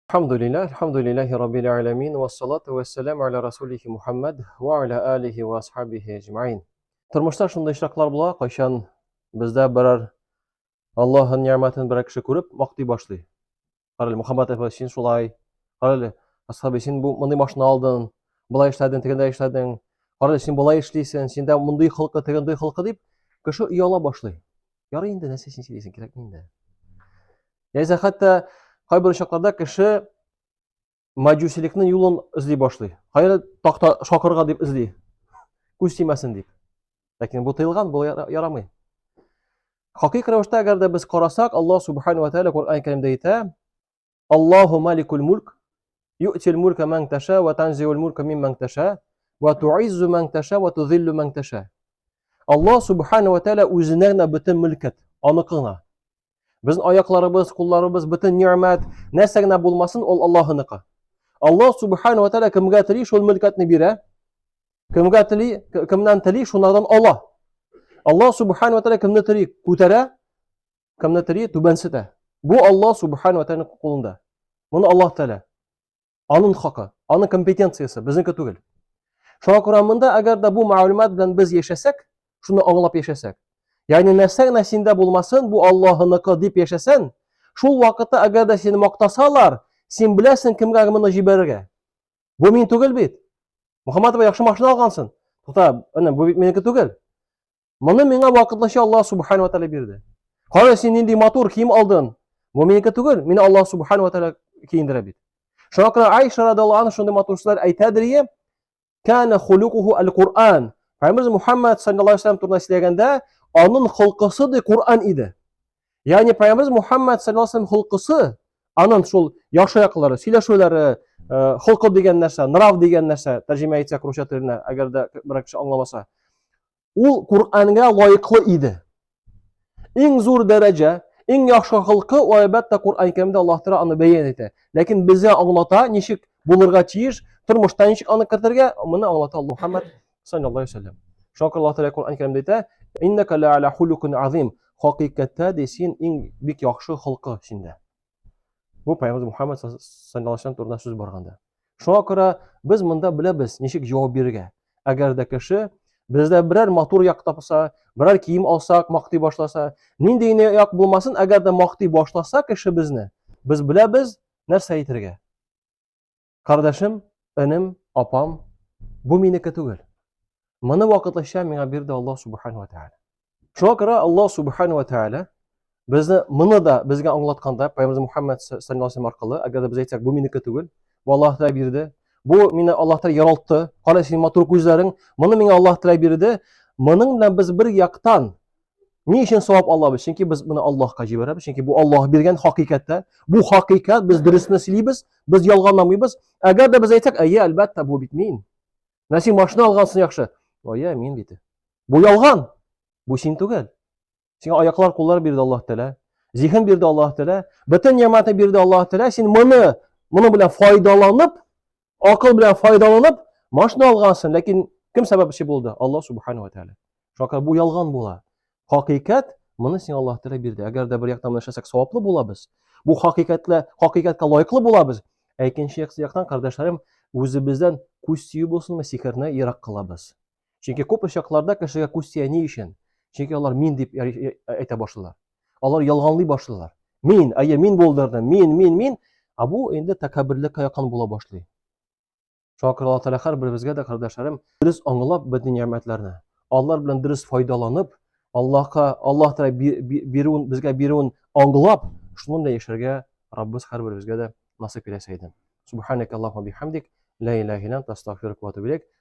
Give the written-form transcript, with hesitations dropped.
Әлхәмдүлилләһ, әлхәмдүлилләһи раббил аләмин, вассалату вассаляму аля расулихи Мухаммад ва аля алихи ва асхабихи әҗмәин. Тормышта шундый очраклар була, кайчан бездә берәр Аллаһның нигъмәтен берәр кеше күреп мактый башлый. Карале, Мухаммад әфәнде, син шулай. Карале, асхаби, син бу мондый машина алдың, болай эшләдең, тегендә эшләдең. Карале, син болай эшлисең, синдә мондый холкы, тегендәй холкы дип, кеше ояла башлый. Ярый инде, нәрсә син сөйлисең, кирәкми инде. Яисә хәтта кайбер очракларда кеше маҗусилекнең юлын эзли башлый. Кайда такта шакырга дип эзли. Күз тимәсен дип. Ләкин бу тыелган, бу ярамый. Хакыйк рәвештә әгәр дә без карасак, Аллаһ субхану ва тааля Коръән Кәримдә әйтә: Аллаһу маликул мульк, ю'тил мулька ман таша ва танзиул мулька мимман таша ва туиззу ман таша ва тузиллу ман таша. Аллаһ субхану ва тааля үзенә генә бөтен мөлкәт, аныкы гына. Безнең аякларыбыз, кулларыбыз, бөтен ни'мәт, нәрсә генә булмасын, ул Аллаһыныкы. Аллаһ субхану ва тааля кемгә тели, шул мөлкәтне бирә. Кемгә тели, кемнән тели, шунардан ала. Аллаһ субхану ва тааля кемне тели, күтәрә, кемне тели, түбәнсетә. Бу Аллаһ субхану ва тааляның кулында. Моны Аллаһ Тааля. Аның хакы, аның компетенциясе, безнеке түгел. Шуңа күрә монда әгәр дә бу мәгълүмат белән без яшәсәк, шуны аңлап яшәсәк, ягъни нәрсә генә синдә булмасын, бу Аллаһыныкы дип яшәсән, шул вакытта әгәр дә сине мактасалар, син беләсең кемгә моны җибәрергә. Бу мин түгел бит. Мөхәммәтова яхшы машина алгансың. Тукта, әнә бу бит минеке түгел. Моны миңа вакытлыча Аллаһ субхану ва тааля бирде. Кара, син нинди матур кием алдың. Бу минеке түгел, мине Аллаһ субхану ва тааля киендерә бит. Шуңа күрә Айша радиаллаһу анha шундый матур сүзләр әйтәдер ие, Кана хулукуху аль-Кур'ан. Пәйгамбәрбез Мухаммад саллаллаһу алейһи вәсәлләм турында сөйләгәндә, аның холкысы ди Кур'ан иде. Ягъни Пәйгамбәрбез Мухаммад саллаллаһу алейһи вәсәлләм холкысы, аның шул яхшы яклары, сөйләшүләре, э, холкы дигән нәрсә, нрав дигән нәрсә, тәрҗемә итсәк русча теленә, әгәр дә берәр кеше аңламаса, ул Коръәнгә лаеклы иде. Иң зур дәрәҗә, иң яхшы холкы, ул әлбәттә Коръән Кәримдә Аллаһ Тәгалә аны бәян итә. Ләкин безгә аңлата, ничек булырга тиеш, тормышта ничек аны кертергә, моны аңлата Аллаһ Мухаммад саллаллаһу алейһи вәсәлләм. Шуңа күрә Аллаһ Тәгалә Коръән Кәримдә әйтә: "Иннәкә ла аля хулукин азим." Хакыйкатьтә ди син иң бик яхшы холкы синдә. Бу Пәйгамбер Мухаммад саллаллаһу алейһи турында сүз барганда. Шуңа күрә без монда беләбез, ничек җавап бирергә. Әгәр дә кеше бездә берәр матур як тапса, берәр кием алсак, мактый башласа, нинди генә як булмасын, әгәр дә мактый башласа кеше безне, без беләбез нәрсә әйтергә. Кардәшем, энем, апам, бу минеке түгел. Моны вакытлыча миңа бирде Аллаһ субхану ва тааля. Шуңа күрә Аллаһ субхану ва тааля безне моны да безгә аңлатканда, Пәйгамбәребез Мухаммад саллаллаһу алейһи аркылы, әгәр дә без әйтсәк, бу минеке түгел, бу Аллаһ Тәгалә бирде, бу мине Аллаһ Тәгалә яралтты, кара синең матур күзләрең, моны миңа Аллаһ Тәгалә бирде. Моның белән без бер яктан Ни өчен савап алабыз? Чөнки без моны Аллаһка җибәрәбез. Чөнки бу Аллаһ биргән хакыйкатьтә. Бу хакыйкать, без дөресне сөйлибез, без ялганламыйбыз. Әгәр дә без әйтсәк, әйе, әлбәттә, бу бит мин. Менә син машина алгансың яхшы. Әйе, мин бит. Бу ялган. Бу син түгел. Сиңа аяклар, куллар бирде Аллаһ Тәгалә. Зиһен бирде Аллаһ Тәгалә. Бөтен нигъмәтне бирде Аллаһ Тәгалә. Син моны, моның белән файдаланып, акыл белән файдаланып, машина алгансың, ләкин кем сәбәпче булды? Аллаһ субхану ва тәгалә. Шуңа бу ялган була. Хакыйкать моны сиңа Аллаһ Тәгалә бирде. Әгәр дә бер яктан моны эшләсәк, саваплы булабыз. Бу хакыйкатьле, хакыйкатькә лаеклы булабыз. Ә икенче яктан, кардәшләрем, үзебездән күз тию булсынмы, сихерне ерак кылабыз. Чөнки күп очракларда кешегә күз тия ни өчен? Чөнки алар мин дип әйтә башлыйлар. Алар ялганлый башлыйлар. Мин, әйе, мин булдырдым, мин, мин, мин. Ә бу инде тәкәбберлеккә якын була башлый. Шуңа күрә Аллаһ Тәгалә һәрберебезгә дә, кардәшләрем, дөрес аңлап бөтен нигъмәтләрне, алар белән дөрес файдаланып, Аллаһка, Аллаһ Тәгалә бирүен, безгә бирүен аңлап, шуның белән яшәргә Раббыбыз һәрберебезгә дә насыйп итсә иде. Субханак Аллаһумма бихамдик, ла илаһа илля анта, астагфирука ва атубу илейк.